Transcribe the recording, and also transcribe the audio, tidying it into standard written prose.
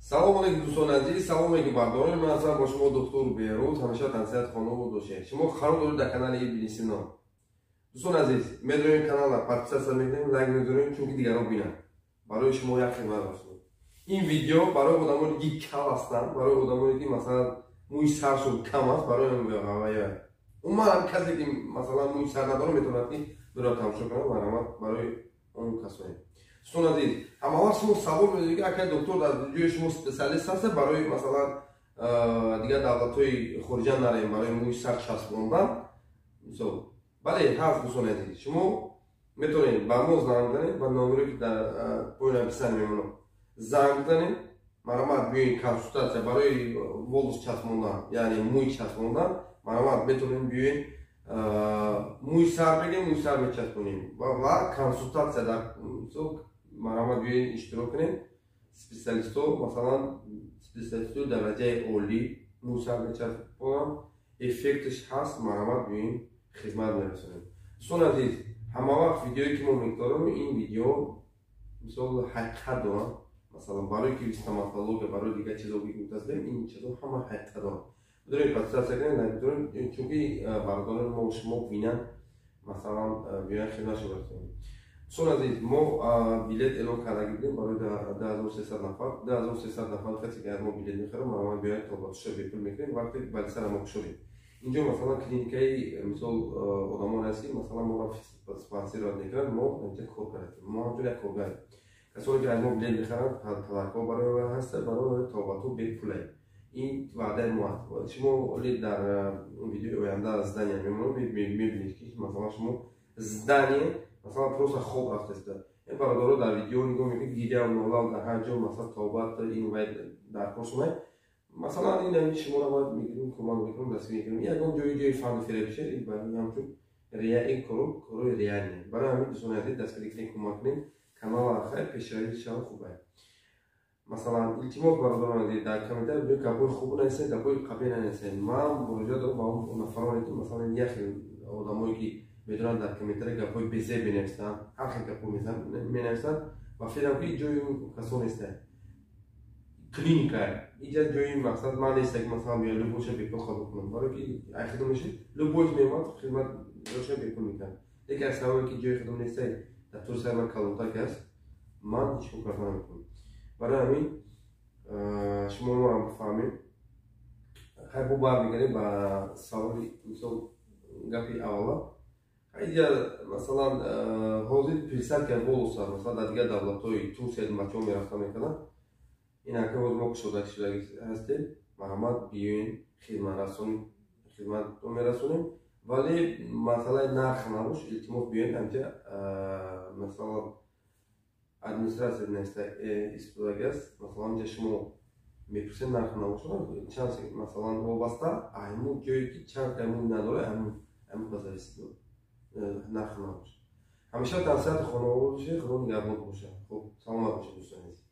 Салом алейкум, дӯстони азиз, салом алейкум, бардорони ман. Ҳастам бо шумо доктор Беҳрӯз. Ҳамеша тансиҳат хонаву бошед. Шумо қарор доред дар канали Ибни Сино. Дӯстони азиз, медонем, канала подписаться мекунем, лайк медорем, чунки дигарон бинанд. Барои шумо як хидмат расонем. Ин видео барои одамоне, ки кал ҳастанд, барои одамоне, ки, масалан, мӯи саршон кам аст, барои умуман касе, ки, масалан, мӯи сар надорад, метавонад, ки бирад тамошо кунад. Марҳамат, барои он касоне. Дӯстон азиз, ҳамавақт шумо савол медодед, ки акай доктор, дар ҷои шумо специалист ҳаста, барои, масалан, дигар давлатҳои хориҷа нарем барои мӯи сар часпондан, мисол? Бале, ҳаст. Дӯстони азиз, шумо метавонед ба мо занг занед, ба номере, ки дар поёни описание мемонад, занг занед. Марҳамат, биёед консультатсия барои волос часпондан, яъне мӯй часпондан. Марҳамат, метавонед биёед, мӯи сар бигем, мӯи сар мечаспонем ва консультатсия дар. Марҳамат, биёед, иштирок кунед. Специалистҳо, масалан, специалистҳои дараҷаи олӣ мӯи сар мечаспонанд, эффекташ ҳаст. Марҳамат, биёед, хизмат мерасонем. Дӯстони азиз, ҳамавақт видеое, ки мо мегузорем, ин видео, мисол, ҳақиқат доранд. Масалан, барои ки стоматология, барои дигар чизо ки гуфтастем, ин чизо ҳама ҳақиқат доранд. Бидорем, подписаться кунед, лайк бидорем, чунки бародарони мо шумо бинанд, масалан, биёянд, хидматшон расонем. Дӯстони азиз, мо билет эълон карда будем барои 2300 нафар. 2300 нафар касе, ки аз мо билет мехарад, марҳамат, биёяд, табобатша бепул мекунем. Вақте больницара мо кушодем, инҷо, масалан, клиникаи, мисол, одамоне аст, ки, масалан, моро спонсировать мекунанд. Мо инҷа кор кардем, мо ҳамчун як коргар. Касоне, ки аз мо билет мехаранд, подаркҳо барои ҳаста, барои табобатҳо бепулае. Ин ваъдаи мо аст. Шумо оли дар видеои оянда здание мемонад, мебинед, ки, масалан, шумо здание, масалан, просто хоб рафтаста. Ин бародаро дар видео нигоҳ мекунед, гиря, нола дар ҳар ҷо, масалан, табобат ин вай дар кор шумай. Масалан, ин ами шуморо бояд мегирем, кӯмак мекунем, дастгирӣ мекунем. Ягон ҷои фанду фиреб шед, ин ҳамчун ин коро корои реальный. Барои ҳамин, дӯстони азиз, дастгирӣ кунем, кӯмак кунем канала, хайр, пешравӣ шава, хуб ай. Масалан, илтимос, бародарон азиз, дар комментарий биё, гапҳои хуб нависед, гапҳои қабеҳ нанависед. Ман муроҷиат дорам ба он нафароне, ки, масалан, як хел одамое, ки медонанд, дар комментарий гапҳои безеб менависанд, ҳар хел гапҳо менависанд. Ва феълам ки ҷои касон неста, клиника иҷа ҷои мақсад ман неста, ки, масалан, биё, любойша бепул қабул кунам. Барое ки ай хидм мешид, любой меомад, хидмат ҷоша бепул мекард. Лекин аз сабабе ки ҷои хидм неста, дар тури сари ман калонтак аст, ман ҳеҷ кор карда наметавонам. Барои ҳамин шумо моро бифаҳмед. Хайр, бо бармегардем ба саволи, мисол, гапи аввала. Иҷа, масалан, ҳозир пересадка волоса, масалан, дар дигар давлатҳои Турсия бачаҳо мерафта мекарданд. Ин ака ҳозир мо кушода шудаги ҳастем. Марҳамат, биёен, хидматро мерасонем, вале масъалаи нарх набош. Илтимос, биёен анҷа. Масалан, администратсия неста истодаги аст. Масалан, инҷа шумо мепурсед, нарх набошад чанд, масалан, вобаста айму ҷое, ки чанд айму надора, айму ба зависит нарх набошад. Ҳамеша тансиҳати хонавода бошед, Худо нигаҳбон бошад. Хуб, саломат бошед, дӯстони азиз.